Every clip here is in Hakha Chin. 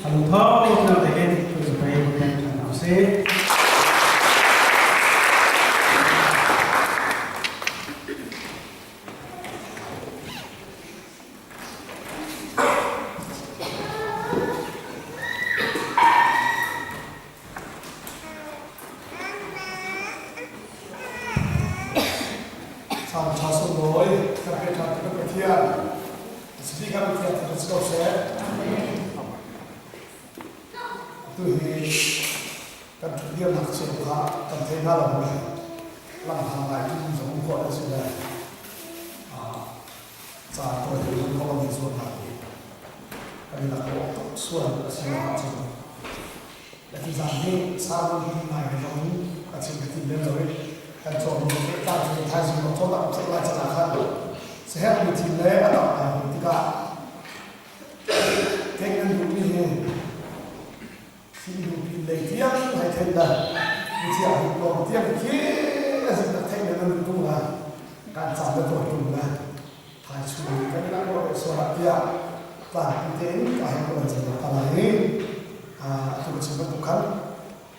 A lungtho ṭha tein phunzupei kan ṭhan hna usih. Caan ṭha sunglawi kan pe ṭhan tu Pathian Siti kan Pathian thangṭhat si ko seh. Atu hi kan ṭhutdirnak cio kha kan thei hna lo le lamhang ngai ṭum zong um khawh a si le caan tawi te zong kho kan zuam hna i kan i lak awk tuk sual a si lo ahcun Atu zan hi sermon hi ngai ka zong ka chim ka tim lem lo i kan cawnmi pehtlai cu thaizing lawng cawn tak cek lai can ah khan saherhmi thil le a tam ngai hoi tikah tek nan duhmi hi thil duhpi lei tiang hei theih le mithiang hip lawng tiang khi a zik nak theih le nan duh tung la kan caan le tuar tung le thai chung kan i lak lo sual ah tiah tlangpi tein ka hei tuan cang ta lai i atu ka chim bantuk khan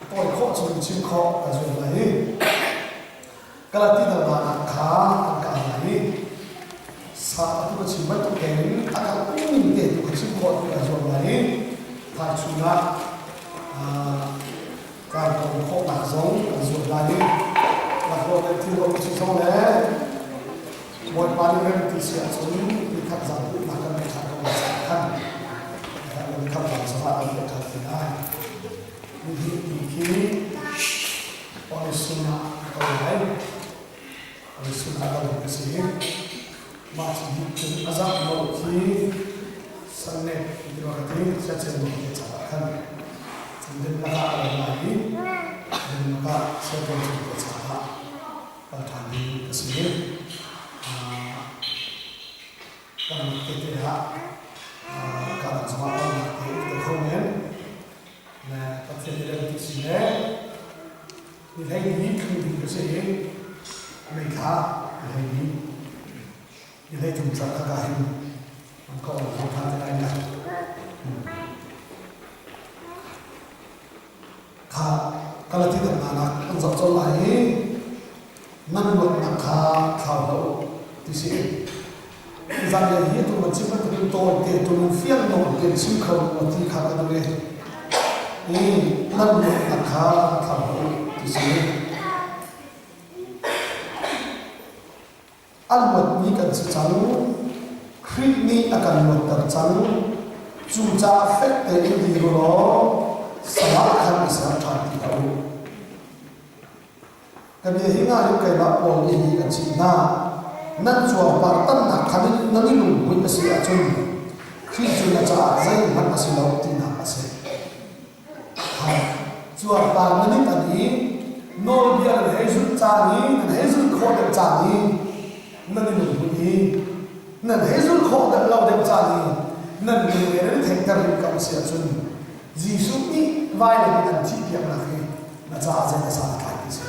tawi khawh chung chim khawh ka zuam lai i Galati dalnak kha an kal lai i sa atu ka chim bantuk tein a kal ning te tu ka chim khawh tu ka zuam lai i thai chungah kai kom khawhnak zong kan zuam lai i laklawh le thil um si zong le Bawipa nih rem ti si ahcun nikhat zan pumhnak kan ngeih ṭhan ko lai caah khan nikhat zan zongah kan tuah ṭhan te lai. Nihin ni khi Onesim ah ka kal lai. Onesim ah kal ding ka si. Mah cu nih cun a zarh lo khi Sunday ti ka ti siacem te caah khan cun lakah ka kal lai i lakah siaṭuan chung te caah kal ṭhan ding ka si. Kan tete ah ka dang zongah kalnak te te kho men. Na Pathian nih rem ti si le ni hlei ni thlu ding ka si i mei thla ni hlei ni ni hlei thum cak kha ka hin an ka ong kho ṭhan te lai na. Kha Galati dang an zoh colh lai i nan luatnak kha thlau hlah u ti si. Zanlei hi tu man chim bantukin tawi te tu nan fiang nawn te chim kho ma ti kha ka duh i i nan luatnak kha thlau hlah u ti si. A luatmi kan si cang. Khrih nih a kan luatter cang. Cucaah fek tein dir u law sal ah khan i ser ṭhan ti hlah u. Ka bia hi ngai u keimah Paul nih hi kan chimh hna. Nan cuarpar tannak khan in nan i lunghmuih a si ahcun Khrih cu na caah zeihmanh a si lo tinak a si. Cuarpar nan i tan i nawlbia nan hei zulh caan i nan hei zulh khawh deuh caan i nan i lunghmuih i nan hei zulh khawh deuh lo deuh caan i nan lung nan i theihter rih ko a si ahcun Jesuh nih vailam in an thihpiaknak hi na caah zei a san a tlai ti si.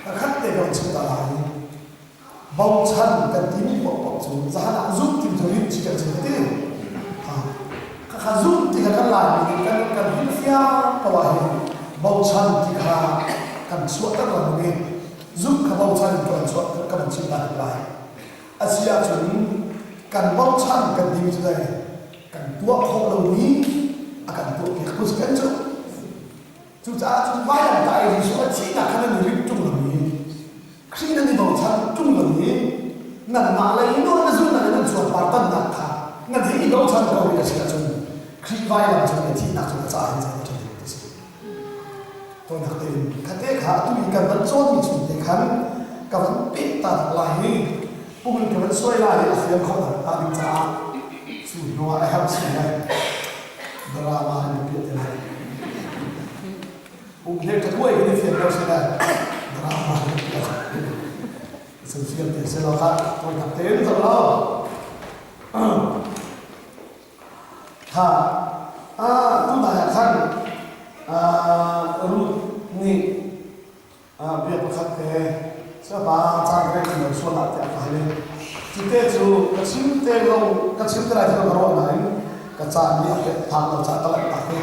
Pakhat te kan chim ta lai. Bochan kan timi paohpaoh cu zahan ah zumh ti cu rinh chi kan chim ka ti. Khakha zumh ti kha kan Laimi nih kan kan hrilhfiah ko ah hin bochan ti kha kan chuahter lengmang i zumh kha bochan in kan chuah kan chim ta lai. A si ahcun kan bochan kan timi cu dai kan tuah khawh lomi a kan tuahpiak tu si kan cu. Cucaah cun vailamtah i Jesuh a thihnak kha nan i rinh ṭung lo i Khrih nan i bochan ṭung lo i nanmah lei i nawl na zulhnak i nan cuarpar tannak kha nan hei i bochan ko rih a si ahcun Khrih vailam cung i a thihnak cu na caah hin zei a ṭha deuh ti si. Tonak tein khate kha atu i kan van cawnmi chung te khan ka van peh ta tak lai i pum in ka van suai lai i a fiang khawh hnga ding caah cu hnuah a herh si le drama in piah te lai. Pum hle ṭhakuai kan i fian lo si le drama in piah. Sun fian te se lo kha toinak tein zoh lo. Tha ah tu nai ah khan Ruth nih bia pakhat te sapa caan ka rei lo sual ah tiah ka hal i cu te cu ka chim te lo ka chim te lai ti ka ruah nain ka Ka caan nih a pek phak lo caah ka lanh tak i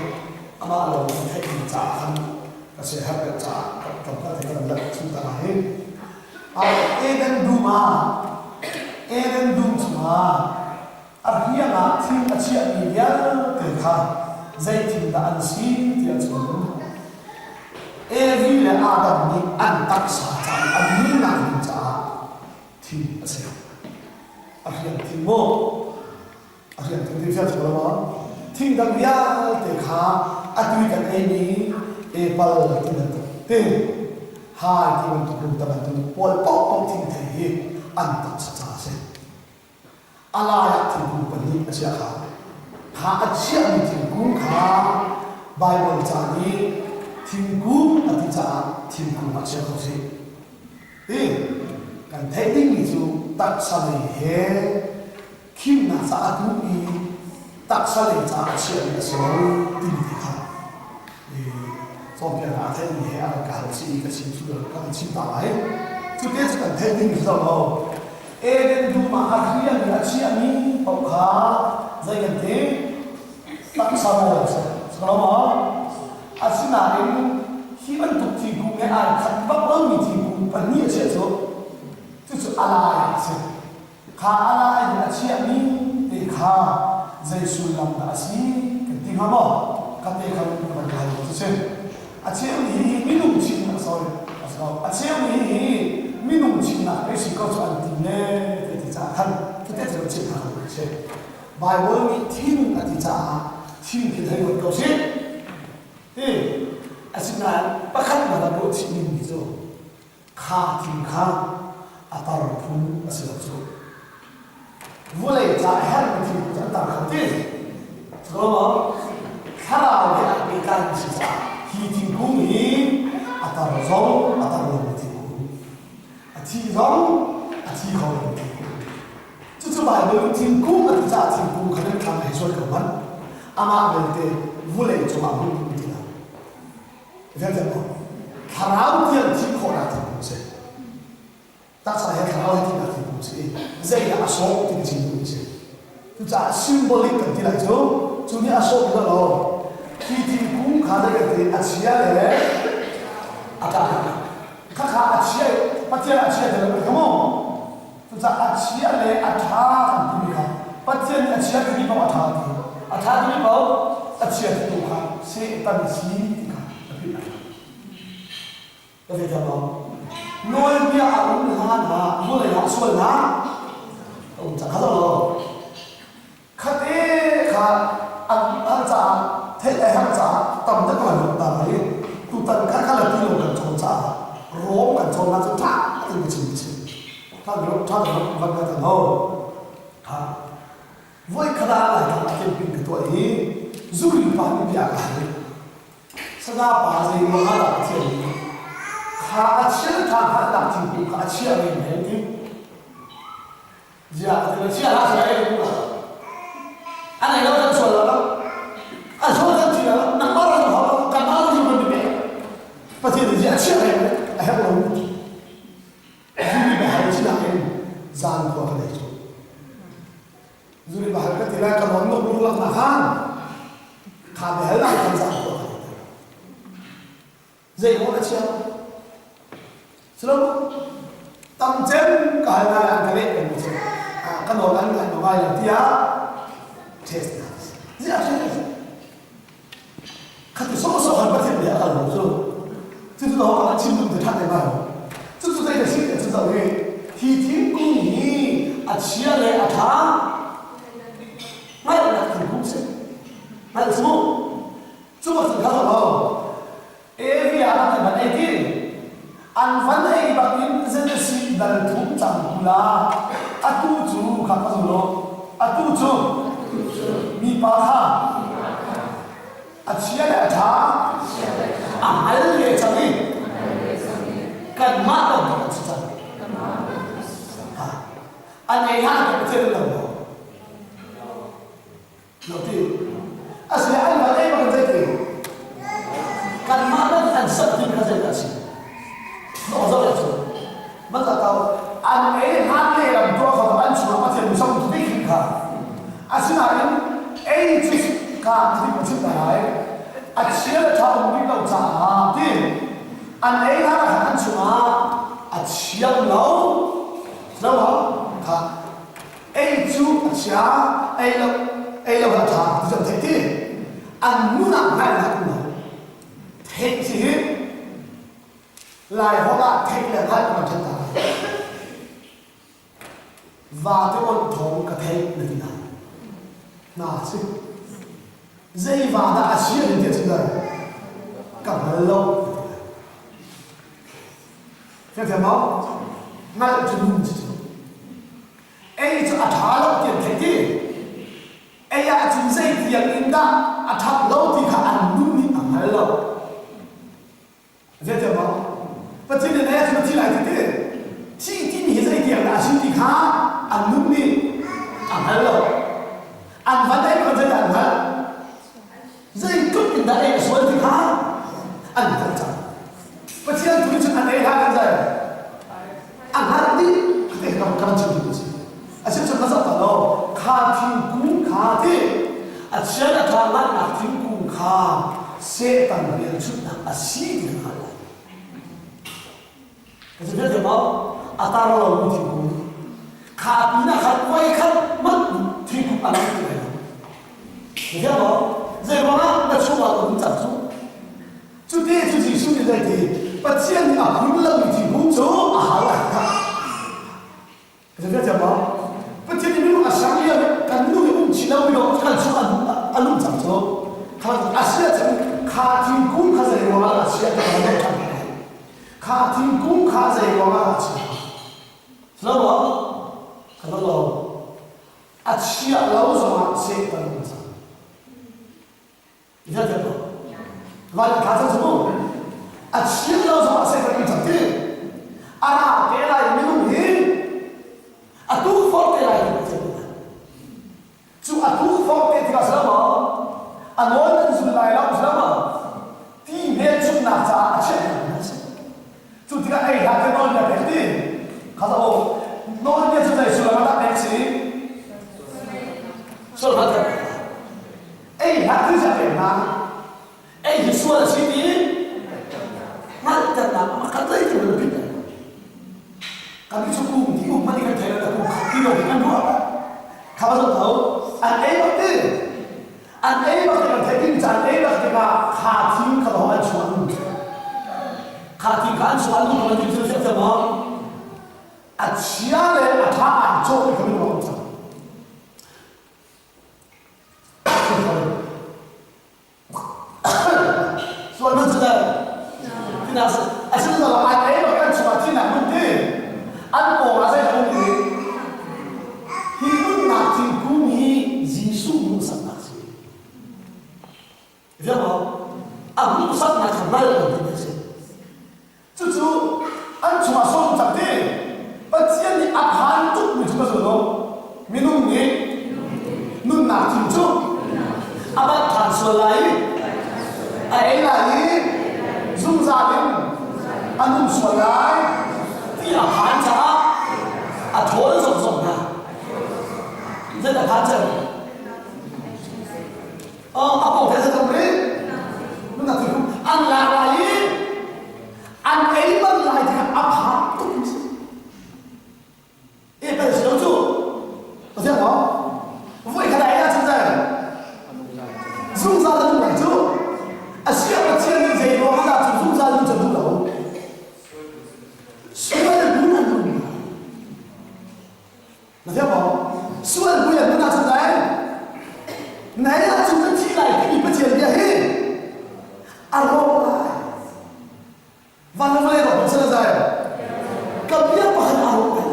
amah lawng kan theih ding caah khan ka siaherh deuh caah tlawmpal te kan lanh chung ta lai. Eden dum ah Eden dum chungah a hriang ah thing a chiahmi vialte kha zei thing dah an si tiah cun Evi le Adam nih an taksa ca i an nunnak ding caah thing a si. A hriang thing maw? A hriang thing ti fiang lo maw? Thing dang vialte kha atu i kan eimi apple ti bantuk te hai ti bantuk lungta bantuk pawl paohpaoh thing thei hi an taksa ca a si. A lai ah thingkung pahnih a chiah kha. Kha a chiahmi thingkung kha Baibal ca nih thingkung a ti caah thingkung ah chia kho si. Hi kan theih dingmi cu taksa lei he khimnak caah a duh i taksa lei caah a chiahmi a si lo timi te kha cawnpiaknak a theihmi he a kan ka hal chih i ka chim thlu ka kan chim ta lai. Cu te cu kan theih ding si lo. Eden dum ah a rian i a chiahmi paoh kha zei kan ti? Taksa maw a si? Si lo maw? Asinain hi bantuk thingkung he ai khat bak lomi thingkung pahnih a chiah cu cucu a lai a si. Kha a lai in a chiahmi te kha zei sullam dah a si kan ti hnga maw? Kha te kha kan hal cu si. A cheu hi minung chimnak sorry a si lo. A cheu hi minung chimnak pei si ko cu an ti ne ti ti caah khan tete cu chim hna ko si. Bible nih thing a ti caah thing khi thei ruat ko si. Ti asinain pakhat na rak ruah chih dingmi cu kha thing kha a tar phun a si lo cu. Vawlei ca a herhmi thil cu an tar kho ti. Curuangah thlarau he aa pehtlaimi si caah hi thingkung hi a tar zong a tar lomi thingkung, a thi zong a thi kho lomi thingkung. Cucu Baibal nih thingkung a ti caah thingkung kha nan thlam hei sual ko hmanh. Amah belte vulei cungah hmun um ti lo. Zeicah Thlarau tiang thih khawhnak thingkung a si. Taksa he thlarau he thihnak thingkung si i zeidah a sawh ti chim duhmi si. Cucaah symbolic kan ti lai cu cu nih a sawh lo hi thingkung kha zei kan ti a chia le a ṭha khakha a chia Pathian a chia ti lo kan mu. Cucaah a chia le a ṭha kan timi kha Pathian nih a chia timi paoh a ṭha ti a ṭha timi paoh a chia ti tu kha Satan si ti kha a philh a ṭha. Ka theithiam lo. Nawlbia a um hlan ah vawlei ah sualnak a um cang kha lo. Khate kha an an caah theih a herh caah tam deuh kan lut ta lai i tutan kha kha la ti lo kan cawn caah Rom kan cawnnak cu ṭha tein ka chim si. Ṭha deuh ṭha deuh van ka tan ho. Ha. Voi khat ah Laitlang ah camping ka tuah i zuri pa nih bia ka hal. Sada pa zeiruang ah dah Pathian nih kha a chia ṭha hngalhnak thingkung kha a chiah men hei ti? Ziah ka ti lo chia hlah seh ei ku A nei lo kan sual lo a sual kan thi lo nangmah ran ho kanmah ran kan pe Pathian nih ziah a chiah men a herh lo Zuri bahal chinak in zan khua ka nei cu Zuri bahal ka ti lai ka mon nok luk lak na khan kha behal lai kan zan khua ka nei zei maw na chia Silo tam cem ka hal na an ka leh kan cu ka nawl an ngai ngai lo tiah test na ziah test Khati sawhsawh khan Pathian bia a kal lo cu. Cucu to a chim duh ti ṭhat te lai. Cucu zei na si ti cu zoh hi hi thingkung hi a chia le a ṭha hngalhnak thingkung si. Hngalh cu cu bantuk kha lo. Evi ah an van ei ti. An van ei bak in Genesis dal thum cang kula atu cu kha ka zul atu cu mipa kha a chia le a ṭha a hngal ve cang i kanmah bantuk an si cang. An ei hlan ka Pathian lo maw? Lo ti. Asi an van ei bak zei ti. Kanmah nan an sat ti kha zei dah si. No zo le cu. Man ta tau an ei hlan le lam tuah kha an chung Pathian musam tu ti khin kha. Asinain ei Ei cu ka ti ka chim lai. A chia le ṭha um rih lo caah ti an ei hlan ah khan an chungah a thiang lo. Lo kha ei cu a chia, ei lo ei lo a ṭha ti cu an theih ti. An nun ah hngalhnak um lo. Theih si hi Laiholh ah theih le hngalh kan ṭhen ta. Vate awnh thawng ka theih na ti lai. Hna si. Zei va dah a si an ti cun dai. Ka hngal lo na ti lai. Fiang maw? Hngalh cu nun si cu. Ei cu a ṭha lo ti an theih ti. Ei ahcun zei tiang in dah a ṭhat lo ti kha an nun nih a hngal lo. Zeitiah maw? Pathian nih nai ahcun a thi lai ti ti. Thi timi hi zeitiang dah a si ti kha an nun nih a hngal lo. An van ei kha zeidah an hngalh? Zeitluk in dah ei a sual ti kha an hngalh cang. Pathian tu nih cun an ei hlah kan zai. A hngalh dih te kan kan chim ding a si. Asicun na zoh ta lo kha thingkung kha ti a chian a ṭha ngannak thingkung kha Satan hmelchunhnak a si ti ka hngalh lai. Ka si vialte maw? A tar lomi thingkung kha pinah khan voi khat hmanh thingkung a lang ti lai lo. Na thiang maw? Zei ruangah na chungah ka um cang cu? Cuti cu Jesuh nih zei ti? Pathian nih a phun lomi thingkung cu a hal lai. Zeicahtiah maw Pathian nih minung a ser lio i kan minung i um chih lo mi dawh kan chung a lum cang cu kha a sia cun kha thingkung kha zei ruangah a chia ti kan zoh ṭhan lai kha thingkung kha zei ruangah a chia lo maw kan lo a chia lo zongah Satan um cang Van a tha cang cu mu. A chim lo zong a Satan in cang ti. A ra te lai minung hi a tukforh te lai ti a Cu a tukforh te tikah si lo maw? A nawl nan zul lai lo si lo maw? Ti hmelchunhnak caah a chiah hna a si. Cu tikah ei hlah te nawlbia pek ti. Kha o nawlbia cu zei sullam ah dah pek si? Sual hlah te. Ei hlah ti cu a pek hna. Ei hi sual a si ti hngalhternak a khat zei ti kan pit. Kan cu kum ti um hmanh kan thei lo kum khat ti lo kan ruah. Kha ba zo an ei bak ti. An ei bak tikah theih caan ei bak tikah kha thing kha lawng an chuah lu. Kha thing kha an chuah lu kan ti thil fiang maw? A chia le a ṭha an cawh mi kha minung cang. Sual man cu dah? Tina a sin lo an ei bak kan chungah thinak mun ti. An pawng ah zei um ti? Hi nunnak thingkung hi Jesuh hmuhsaknak si. Fiang maw? A hmuhsaknak kha hngal kan ti si. Cucu an chungah sawm cang ti. Pathian nih a phan tukmi cu ka zul lo. Minung nih nunnak thing cu a bat ṭhan sual lai i a ei lai i zungzal in a nung sual lai ti a phan caah a ṭhawl zokzok hna. Zeidah phan cem? A pawng he zeidah um rih? Nunnak thing an lak lai i an ei bal lai ti kha a phan tuk mi si. E bel si lo cu. Pathian maw? Voi khat ai ahcun zei? Zungzal a nung lai cu. A sia Pathian nih zei ruang ah dah cu zungzal nun cu duh lo? Sual bu an nung. Na thiam maw? Sual bu an nun ahcun zei? Nai ahcun na thi lai timi Pathian bia hi a rawk lai. Van le vawlei rawk sal zai. Ka bia pakhat aa rawk lai.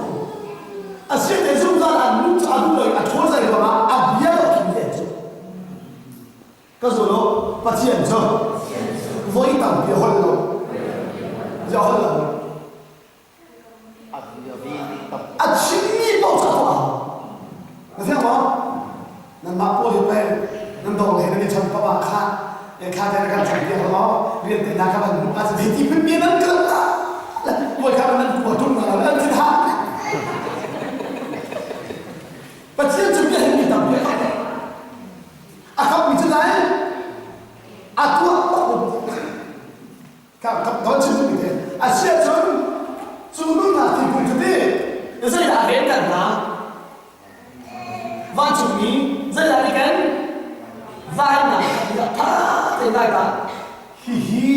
A si te zungzal an nun cu a duh lo i a ṭhawl zai ruangah a bia lo khin te cu. Ka zul u, Pathian cu voi tampi a holh lo. Zia holh lo. A chimmi paoh cu a tuah. Na fiang maw? Nanmah pawl hi pei nan dawr le nan i chon paoh ah kha kha te na kan cham piak lo rian te hna kha van hmuh ah hei ti phun mi nan kal puai kha nan kua tum na nan thi tha Pathian cu bia mi tam pe a A tuah bak Ka ka don chim mi te. A sia cun cu nunnak thingkung cu ti Zeidah a venter hna? Vancungmi zeidah nih kan vainak kha tha tein ngai ta. Hihi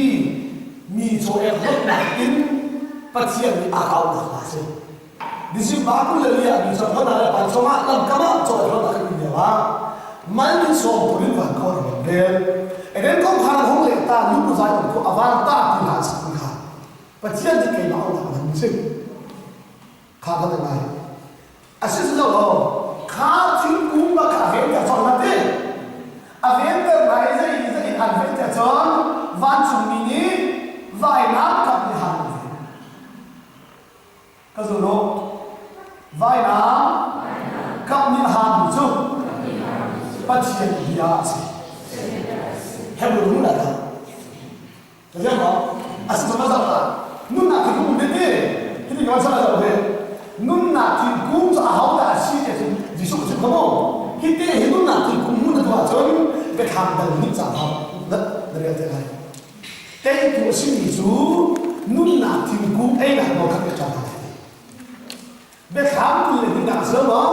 mi caw ek hlawtnak in Pathian nih aa kaunak hna a si. December 24 ah mi caw hna le pai chungah lamkam ah caw hlawtnak kan in lio ah mal min sawm pun in van kho ram rel. Eden kongkhar hong le ta lu zai om ko avan ta ti hna si kha. Pathian nih keimah aunak man si. Kha kan ngai. A si lo kha thingkung bak kha a ven ter cawk na ti. A ven ter lai zei zei an ven ter cun vancungmi nih vainam kap nih han an ven. Ka zul u. Vainam kap nih han cu Pathian bia a si. Hebrew nu la ta. Rian maw? A si cuma zoh ta. Nunnak thingkung um ti. Hi ti kan sana zoh ve. Nunnak thingkung cu aho dah a si ti cun Jesuh chim kho mu. Hi te hi nunnak thingkung hmun na tuah ahcun biathlam dal nih ca hau na na rel te lai. Teitu a simi cu nunnak thingkung einak nawl kha pek ṭhan hna lai. Biathlam 22 a si lo maw?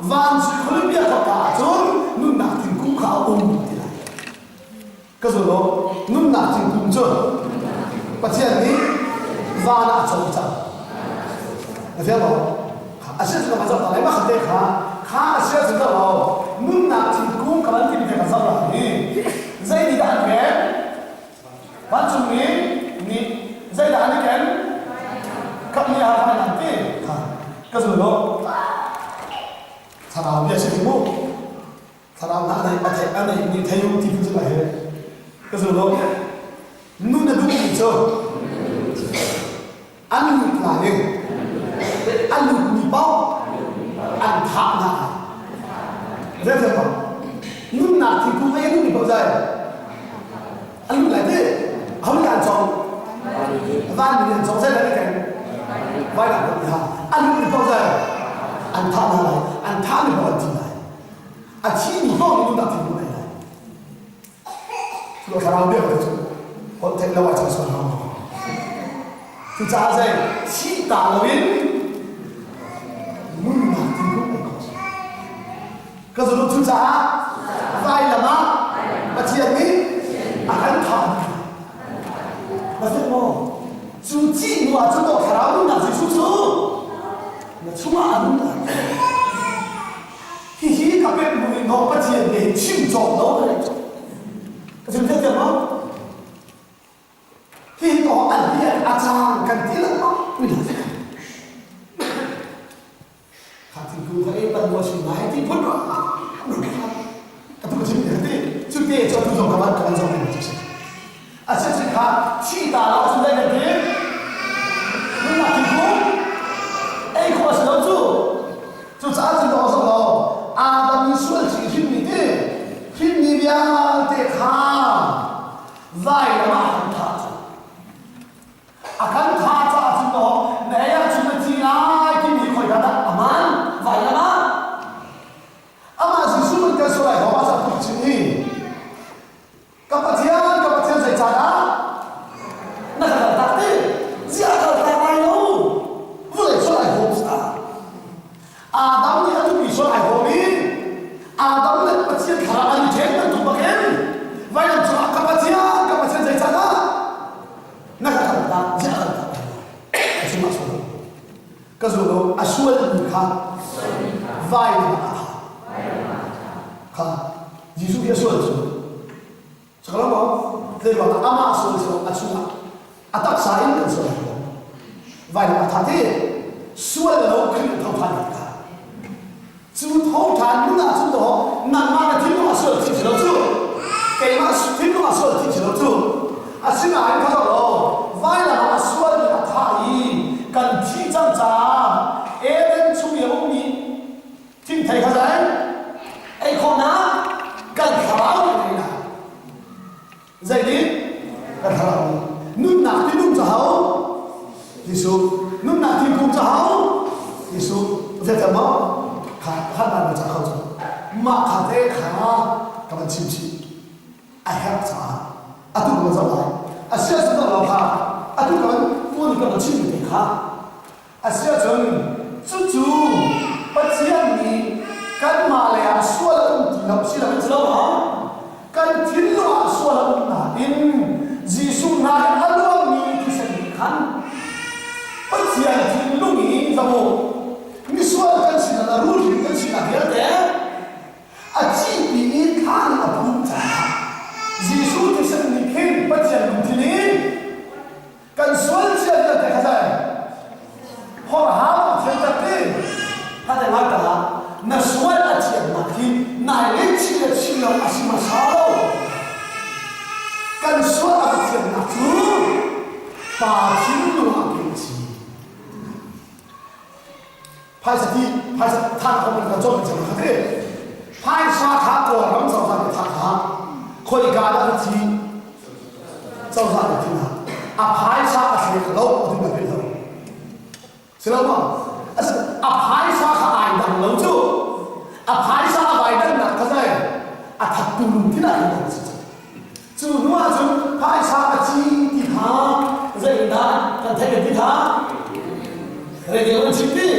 Vancung khualipi a thawkka ahcun nunnak thingkung kha a um ti lai. Ka zul u, nunnak thingkung cu Pathian nih van ah a cawm cang. Na fiang maw? A si cu ka zoh ta lai ma kha te kha kha a si ahcun zoh lo nunnak thingkung ka van timi te kha zoh la hi zei nih dah an ken vancungmi nih zeidah an i ken kap nih a van an ti kha ka zul lo thlarau bia si mu thlarau na nei a thei a nei ni thei um ti phun lai he ka zul lo nu na duh mi cu an lut lai i a lutmi paoh an thah hna Zeicahtiah nunnak thingkung ei a duhmi paoh zai an lut lai ti aho nih an cawng vanmi nih an cawng zei lai kan vailam nih ha a lutmi paoh zai an thah hna lai an thahmi paoh an thi lai a thimi paoh nih nunnak thingkung ei lai Thlarau bia cu holh theih lo ah cun sual hau. Cucaah zei thih ta loin nunnak thinlung ei khawh ka zulh cucaah vailam ah Pathian nih a kan thah na zumh maw cu cih hnu ah cun thlarau nunnak Jesuh cu na chungah a nung Hihi ka pek hnu in maw Pathian nih chim cawk lo ka rek ka chim thiam maw? Hihi to an hi a cang kan ti lengmang mi hna kha thingkung kha e pan mo si nai ti phun ro ka tu chim ti cu te cho tu zong ka van ka van zong ni si a si si kha thi ta lo su dai kan ti nunnak thingkung ei khawh si lo cu Cucaah cun ka zoh law Adam i sual ci hrimmi ti hrimmi vialte kha vailam ah a kan thah cu. A kan thah caah cun maw na ei ahcun na thi lai timi khoi ka dah aman vailam ah amah Jesuh man kan sual ai hawng ah cah chin hi Ka Pathian, ka Pathian zeicahdah na ka kaltak ti? Ziah kaltak lai lo? Vulei sual ai hawm sa. Adam nih a nupi sual ai hawm i Adam le Pathian thlarau an i ṭhen bantuk bakin vailam cungah ka Pathian, ka Pathian zeicahdah na ka kaltak? Ziah kaltak lai lo? A cungah sual. Ka zul lo, a sualmi kha vailam ah a thah. Kha Jesuh hi a sual cu. Cakalo maw? Zeiruangah amah sual cu a chungah a taksa in kan sual lo. Vailam a thah ti sual lo Khrih tho ṭhan kha. Cu tho ṭhan nun ah cun daw nangmah na thinlung a sual thi lo cu. Keimah thinlung a sual thi lo cu. Asinain kha lo vailam ah a sual mi a thah i kan thi cang caah Eden chung i a ummi Thingthei kha zai ei khawhnak kan thlarau nih ei lai. Zeitin? Kan thlarau nih. Nunnak tinung cu hau Jesuh. Nunnak thingkung cu hau Jesuh. Zeicah maw? Kha kha nan ca kho cu. Mah kha te kha ka van chim chih. A herh caah. Atu kan zoh lai. A si ahcun lo kha atu kan tuan kan chim te kha. A si ahcun cucu Pathian nih kanmah lei ah sual a um ti lo si lo si lo ha kan thinlung ah sual a um nain Jesuh hna in a luangmi thisen nih khan Pathian thinlung i zamu misual kan sinak le rulhring kan sinak vialte a cipi i thlan a phum caah Jesuh thisen nih khin Pathian lungthin in kan sual cia vialte kha zei horham a thianter ti Hate ngai ta na sual a thiannak hi nai ngaihchih le chih lo a si hmasa lo. Kan sual a thiannak cu pa thinlung ah khin a si. Phaisa ti phaisa than kho man kan cawm cang kha ti. Phaisa kha Kawlram cozah nih tha kha khoika dah na thi cozah nih thi na a phaisa a thlek lo a tu na lo. Si lo ma? A phaisa kha ai dang lo cu. A phaisa a vai dannak kha zei a thattu lungthin ah hin si. Cu hnu ah cun phaisa a ci ti kha zeitindah kan theih kan ti kha radio an chim ti.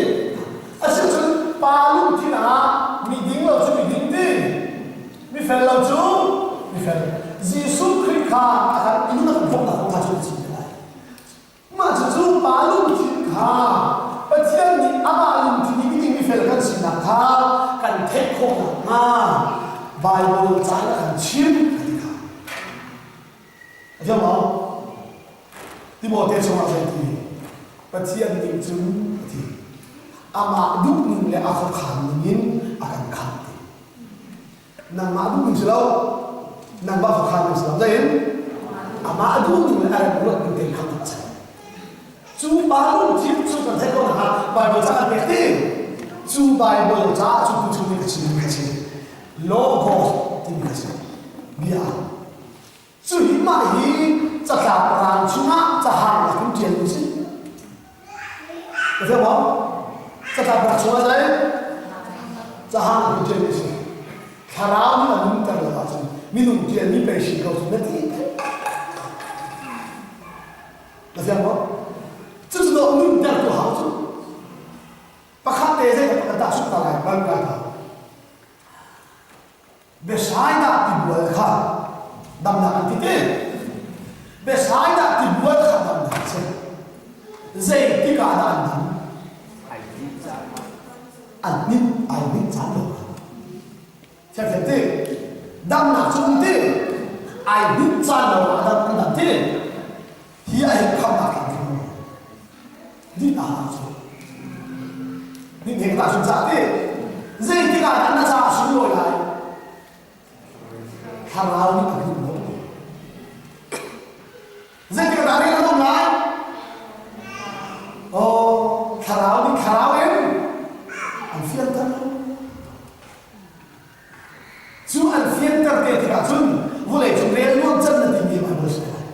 Asicun pa lungthin ah mi ding lo cu mi ding ti, mi fel lo cu mi fel. Jesuh Khrih kha a kan inn a kan bawmhnak kong kha cu a chim te lai. Mah cucu pa lungthin kha Pathian nih amah lungthin i miding mifel kan sinak kha kan theih khawh nakhnga Baibal ca in a kan chimh a ti kha. A thiam maw? Timote chungah zei ti? Pathian nih cun a ti. Amah duhning le a khuakhan ningin a kan khamh ti. Nangmah duh ning si lo. Nangmah khuakhan ning si lo. Zein? Amah duh ning le a rem ruat ning tein khamh a si. Cu pa lungthin cu kan theih ko na Bible ca kan pek ti. Cu Bible ca cu tu chung nih ka chim ka si. Logos timi ka si. Bia. Cu hi mah hi catlap rang chungah cahang lakin ṭial mi si. Ka fiang maw? Catlap rang chungah zei? Cahang lakin ṭial mi si. Thlarau nih a nunter lo ahcun minung ṭial mi pei si ko cu na ti. Ka fiang maw? Cucu dawh nunter tu hau cu. Pakhat te zei ka pakhat dah suk ta lai, ban kai ta. Bethsaida tibual kha damnak an ti ti. Bethsaida tibual kha damnak a si. Zeitik ah dah an dam? An hnit ai hnit caan lo. Thiangthiam ti. Damnak cu um ti. Ai hnit caan lo ah dam an dam ti. Hi a hin khamnak tlam tling lo. Nih a hang cu. Nih hnek ta sun ca ti. Zeitik ah dah na caah sunglawi lai? Thlarau nih a hmuh lo. Zeitik ah dah rian a um lai? Oh, thlarau nih thlarau in an fianter lo. Cu an fianter te tikah cun vawlei cung rel nuam can na timi Bible si lai.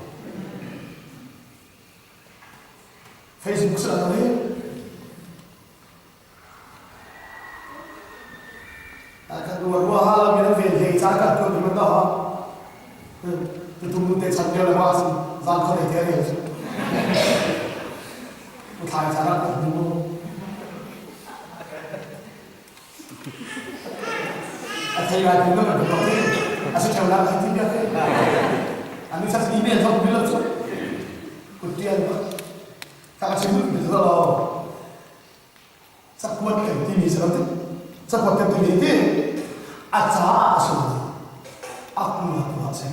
Facebook si lo hi. Kan rua rua ha lo mi nan vel hlei ca kan tuan mi man do ha. Tutum nu te chan lio le ma sin zan kho te rel cu. Thlai ca rak kan hmu. A thei lai kum kan ko te. A si theu la ti bia te. Ani sa email thong bi lo cu. Kut tial ba. Ta ka chim bi lo. Cakuat kan timi si lo ti. Cakuat kan timi ti. A ca a sung. A ku a ku a si.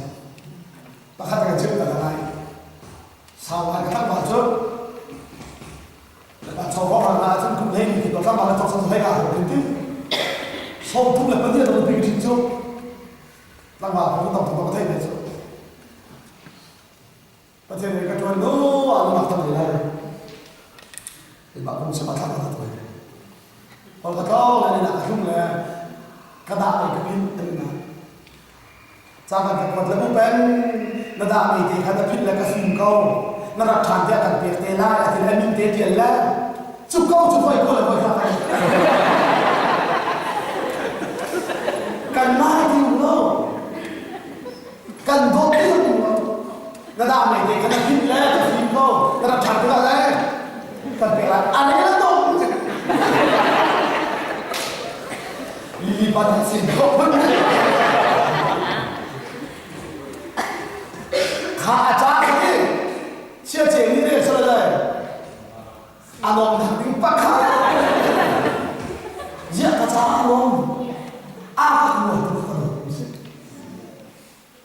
Pakhat kan chim ta lai. Sau ngai ka tlang ma cu. Chawhawk ah cun kum hlei ti ko tlangval cawk sang hlei ka ho ti. 32 lo pi thin cu. Tlangval ko tong tong thei ve cu. Pathian nih ka tuan no a lu nak tam lai. Mah kum sama thla ka tuan. Hol ka tlong le na ka hlung le ka dah ai ka phin an na. Ca kan ka kuat le mu peng na dah mi te kha na philh le ka fim ko. Na rak ṭhan tiah kan pek te lai a ti le min te ṭial le cu ko cu voi ko le voi kha kan nai ti lo kan dawt ti lo. Na dah mei te kha na phit le ka fim ko. Ka rak ṭhan tikah le kan pek lai. A rel a dong. Lili ban sin ko. Kha a ca khi chia ce ni rel sala le a lawm nak ding pakhat ziah ka ca a lawm a ka nuam tu ka lawm si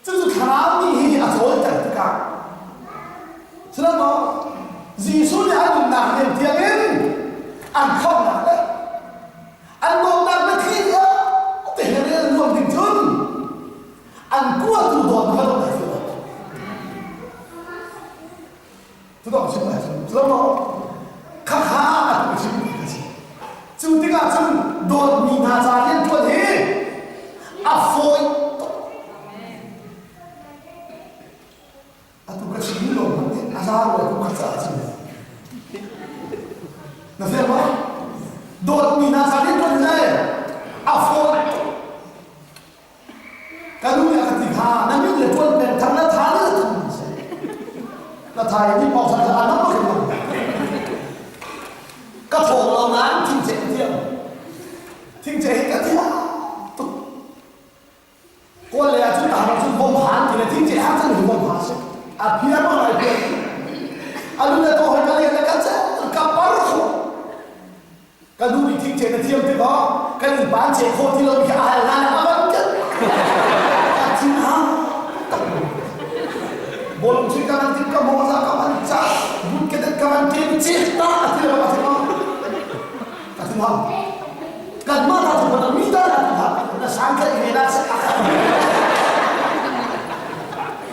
cucu thlarau nih hi a cawlter tikah Sihmanhsehlaw Jesuh nih a nunnak nen tiangin an khamhnak le an dawtnak le thih te he an luan ding cun an kuatu dawt kha dawt ai Cu dong chim lai cu lo maw? Khakha a tu chim mi ka si. Cu tikah cun dawtmi hna ca rianṭuan hi a fawi tuk. Atu ka chim lo hmanh nih a za rua tu kha ca a chim. Na fiang maw? Dawtmi hna ca rianṭuan hi a fawi tuk. Ka nu nih a ka ti kha na min le ṭuan peng thang na tha le thang si. Na tha i ni pawng san a nam khin lang. Ka thawng lo nain thingce ka thiam. Thingce hi ka thiam tuk. Kawl le ahcun ta cun bom han ti le thingce ha cun hi bom ha si. A phiar ma lai phiar. A lu le to hoi ka le ka che ka par kho. Ka nu nih thingce na thiam tikah kan in ban che khawh ti lo mi a hal hna a van ket. Ka thin hang tak. Bolong chui ka van tip ka mawza ka van cha but ke ka van kem che ta a thi lo ka thi ka thin hang. Kan mah ta cu na mi ta na ha na sang khe he na se a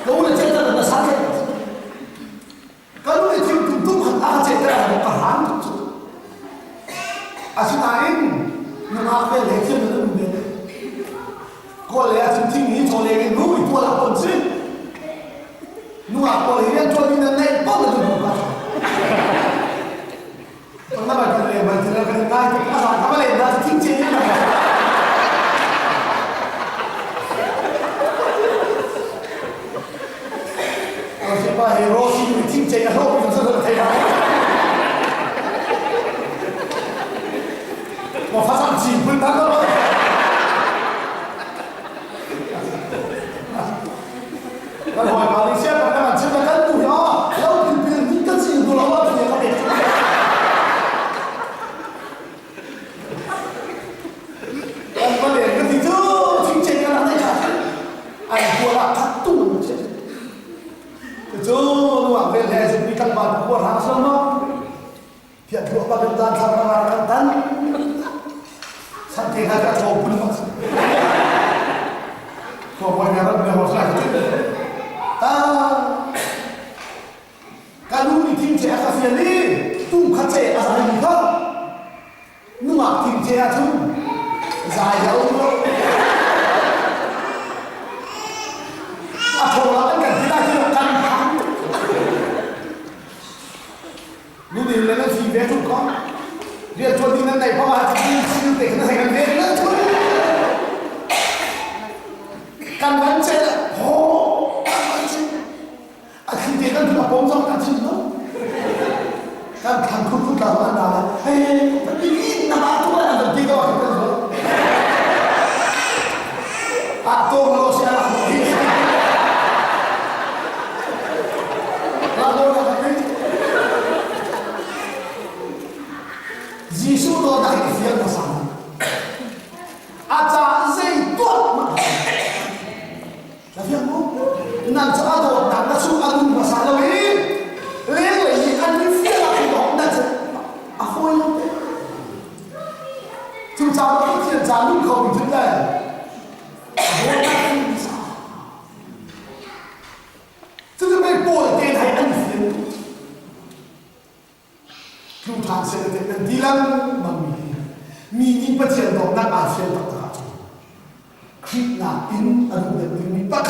Ka u le che ta na sang khe Ka nu nih thingtum tum khat a ka cehter ah ka hlan tuk cu. Asinain nungak ve le thiam in an um ve. Kawl le ahcun thing hi chaw leng in nu i tual ah ton si. Nungak pawl hi rian ṭuan in an neih paoh na duh ka. Kan na kan le ban thil kan ngai tuk a zan ka le na thing che ni na. Pa he Rosi ni thing che a ho kan sa thei ha. Mo fa sang chi pun ta ko. Kan hoi Malaysia kan kan chim kan tu ya lo pil pil ni kan si tu lo wa phi ka pe. Kan pa le kan ti tu thing che kan nei kha ai bua khat tu che. Cu nuang vel he mi kan ba ko hang so no. Phiah thuah bak in tan thlam ram kan tan. San te kha ka tho pun bak. Ko boy na ram me ho sa ti. Ta ka nu ni thing che ka fian ni tum kha che a zai ni kha. Nungak thing che a chung zai lo lo. A tho la kan kan ti lai ti kan phang. Nu nih le nan si ve tuk ko. Rian ṭuan ding nan neih paoh ah cun sil te khan na kan ve nan thun. Kan van che ho kan van che. A thli te kan thun a pom zong kan chim lo. Kan thang khut khut la an da la. Hei, ni na ma tu la kan ti ko kan zo. A to lo sia la hi. La lo la kan Jesuh dawtnak hi fial hmasa. A ca zei tuah ma Na fiang mu? Nan cu a dawtnak na chung a nung hmasa lo i lenglei i an i fial ah khin na cu a fawi lo te. Cucaah Pathian ca nung kho mi cu le dawtnak hi hmasa. Cucu pei Paul te hna hi an i fial. Tlu ṭhan seh le nan ti lengmang mi hi mi nih Pathian dawtnak aa fian taktak ahcun Khrih nakin a duh deuh dingmi pakhat.